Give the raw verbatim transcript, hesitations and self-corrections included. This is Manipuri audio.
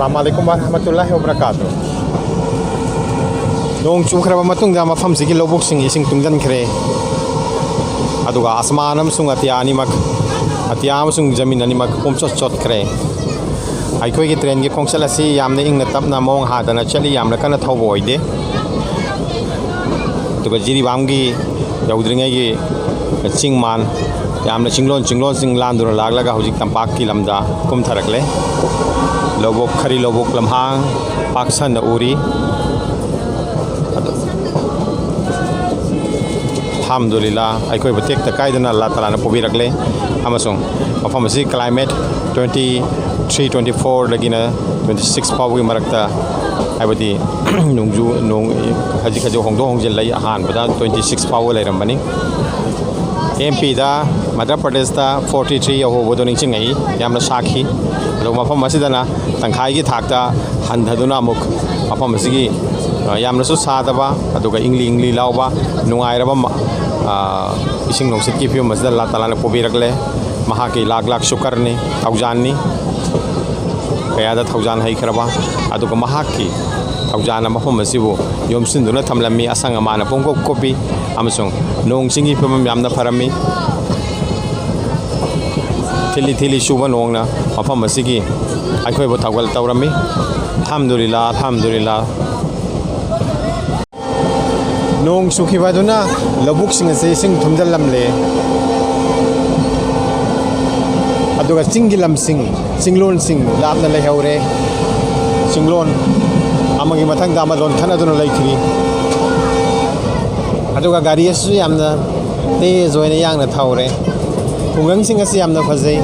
ꯑꯁꯂꯥꯃꯨ ꯑꯂꯥꯏꯀꯨꯝ ꯋꯔꯍꯃꯇꯨꯜꯂꯥꯍꯤ ꯋꯕꯔꯀꯥꯇꯨꯍ꯫ ꯅꯣꯡ ꯆꯨꯈ꯭ꯔꯕ ꯃꯇꯨꯡꯗ ꯃꯐꯝꯁꯤꯒꯤ ꯂꯧꯕꯨꯛꯁꯤꯡ ꯏꯁꯤꯡ ꯇꯨꯡꯁꯤꯟꯈ꯭ꯔꯦ꯫ ꯑꯗꯨꯒ ꯑꯁꯃꯥꯟ ꯑꯃꯁꯨꯡ ꯑꯇꯤꯌꯥ ꯑꯅꯤꯃꯛ, ꯑꯇꯤꯌꯥ ꯑꯃꯁꯨꯡ ꯖꯃꯤꯟ ꯑꯅꯤꯃꯛ ꯄꯨꯝꯆꯣꯠ ꯆꯣꯠꯈ꯭ꯔꯦ꯫ ꯑꯩꯈꯣꯏꯒꯤ ꯇ꯭ꯔꯦꯟꯒꯤ ꯈꯣꯡꯆꯠ ꯑꯁꯤ ꯌꯥꯝꯅ ꯏꯪꯅ ꯇꯞꯅ ꯃꯑꯣꯡ ꯍꯥꯗꯅ ꯆꯠꯂꯤ, ꯌꯥꯝꯅ ꯀꯟꯅ ꯊꯧꯕ ꯑꯣꯏꯗꯦ꯫ ꯑꯗꯨꯒ ꯖꯤꯔꯤꯕꯥꯝꯒꯤ ꯌꯧꯗ꯭ꯔꯤꯉꯩꯒꯤ ꯆꯤꯡ ꯃꯥꯟ, ꯌꯥꯝꯅ ꯆꯤꯡꯂꯣꯟ ꯆꯤꯡꯂꯣꯟꯁꯤꯡ ꯂꯥꯟꯗꯨꯅ ꯂꯥꯛꯂꯒ ꯍꯧꯖꯤꯛ ꯇꯝꯄꯥꯛꯀꯤ ꯂꯝꯗ ꯀꯨꯝꯊꯔꯛꯂꯦ꯫ ꯂꯧꯕꯨꯛ, ꯈꯔꯤ ꯂꯧꯕꯨꯛ ꯂꯝꯍꯥꯡ ꯄꯥꯛ ꯁꯟꯅ ꯎꯔꯤ꯫ ꯑꯗꯨ, ꯑꯜꯍꯝꯗꯨꯂꯤꯜꯂꯥ, ꯑꯩꯈꯣꯏꯕꯨ ꯇꯦꯛꯇ ꯀꯥꯏꯗꯅ ꯑꯜꯂꯥ ꯇꯥꯂꯥꯅ ꯄꯨꯕꯤꯔꯛꯂꯦ꯫ ꯑꯃꯁꯨꯡ ꯃꯐꯝ ꯑꯁꯤ climate twenty three, twenty fourꯗꯒꯤꯅ twenty six ꯐꯥꯎꯕꯒꯤ ꯃꯔꯛꯇ, ꯍꯥꯏꯕꯗꯤ ꯅꯣꯡꯖꯨ ꯅꯣꯡ ꯈꯖꯤꯛ ꯈꯖꯤꯛ ꯍꯣꯡꯗꯣꯛ ꯍꯣꯡꯖꯤꯟ ꯂꯩ꯫ ꯑꯍꯥꯟꯕꯗ twenty six ꯐꯥꯎꯕ ꯂꯩꯔꯝꯕꯅꯤ꯫ ꯑꯦꯝ ꯄꯤꯗ, ꯃꯙ꯭ꯌ ꯄ꯭ꯔꯗꯦꯁꯇ forty three ꯌꯧꯍꯧꯕꯗꯨ ꯅꯤꯡꯁꯤꯡꯉꯛꯏ꯫ ꯌꯥꯝꯅ ꯁꯥꯈꯤ꯫ ꯑꯗꯨꯒ ꯃꯐꯝ ꯑꯁꯤꯗꯅ ꯇꯪꯈꯥꯏꯒꯤ ꯊꯥꯛꯇ ꯍꯟꯊꯗꯨꯅ ꯑꯃꯨꯛ ꯃꯐꯝ ꯑꯁꯤꯒꯤ, ꯑ, ꯌꯥꯝꯅꯁꯨ ꯁꯥꯗꯕ, ꯑꯗꯨꯒ ꯏꯪꯂꯤ ꯏꯪꯂꯤ ꯂꯥꯎꯕ ꯅꯨꯡꯉꯥꯏꯔꯕ ꯃ-, ꯑ, ꯏꯁꯤꯡ ꯅꯨꯡꯁꯤꯠꯀꯤ ꯐꯤꯕꯝ ꯑꯁꯤꯗ ꯑꯜꯂꯥ ꯇꯥꯂꯥꯅ ꯄꯨꯕꯤꯔꯛꯂꯦ꯫ ꯃꯍꯥꯛꯀꯤ ꯂꯥꯛ ꯂꯥꯛ ꯁꯨꯀꯔꯅꯤ, ꯊꯧꯖꯥꯟꯅꯤ꯫ ꯀꯌꯥꯗ ꯊꯧꯖꯥꯟ ꯍꯩꯈ꯭ꯔꯕ, ꯑꯗꯨꯒ ꯃꯍꯥꯛꯀꯤ ꯊꯧꯖꯥꯟꯅ ꯃꯐꯝ ꯑꯁꯤꯕꯨ ꯌꯣꯝꯁꯤꯟꯗꯨꯅ ꯊꯝꯂꯝꯃꯤ꯫ ꯑꯁꯪ ꯑꯃꯥꯟꯅ ꯄꯨꯡꯀꯨꯞ ꯀꯨꯞꯄꯤ, ꯑꯃꯁꯨꯡ ꯅꯣꯡ ꯆꯤꯡꯒꯤ ꯐꯤꯕꯝ ꯌꯥꯝꯅ ꯐꯔꯝꯃꯤ꯫ ꯊꯤꯜꯂꯤ ꯊꯤꯜꯂꯤ ꯆꯨꯕ ꯅꯣꯡꯅ ꯃꯐꯝ ꯑꯁꯤꯒꯤ ꯑꯩꯈꯣꯏꯕꯨ ꯊꯧꯒꯜ ꯇꯧꯔꯝꯃꯤ꯫ ꯑꯜꯍꯝꯗꯨꯂꯤꯜꯂꯥ, ꯑꯜꯍꯝꯗꯨꯂꯤꯜꯂꯥ꯫ ꯅꯣꯡ ꯆꯨꯈꯤꯕ ꯑꯗꯨꯅ ꯂꯧꯕꯨꯛꯁꯤꯡ ꯑꯁꯤ ꯏꯁꯤꯡ ꯊꯨꯝꯖꯤꯜꯂꯝꯂꯦ꯫ ꯑꯗꯨꯒ ꯆꯤꯡꯒꯤ ꯂꯝꯁꯤꯡ, ꯆꯤꯡꯂꯣꯟꯁꯤꯡ ꯂꯥꯞꯅ ꯂꯩꯍꯧꯔꯦ꯫ ꯆꯤꯡꯂꯣꯟ ꯑꯃꯒꯤ ꯃꯊꯪꯗ ꯑꯃ ꯂꯣꯟꯊꯅꯗꯨꯅ ꯂꯩꯈ꯭ꯔꯤ꯫ ꯑꯗꯨꯒ ꯒꯥꯔꯤ ꯑꯁꯤꯁꯨ ꯌꯥꯝꯅ ꯇꯦꯖ ꯑꯣꯏꯅ ꯌꯥꯡꯅ ꯊꯧꯔꯦ꯫ ꯈꯨꯡꯒꯪꯁꯤꯡ ꯑꯁꯤ ꯌꯥꯝꯅ ꯐꯖꯩ꯫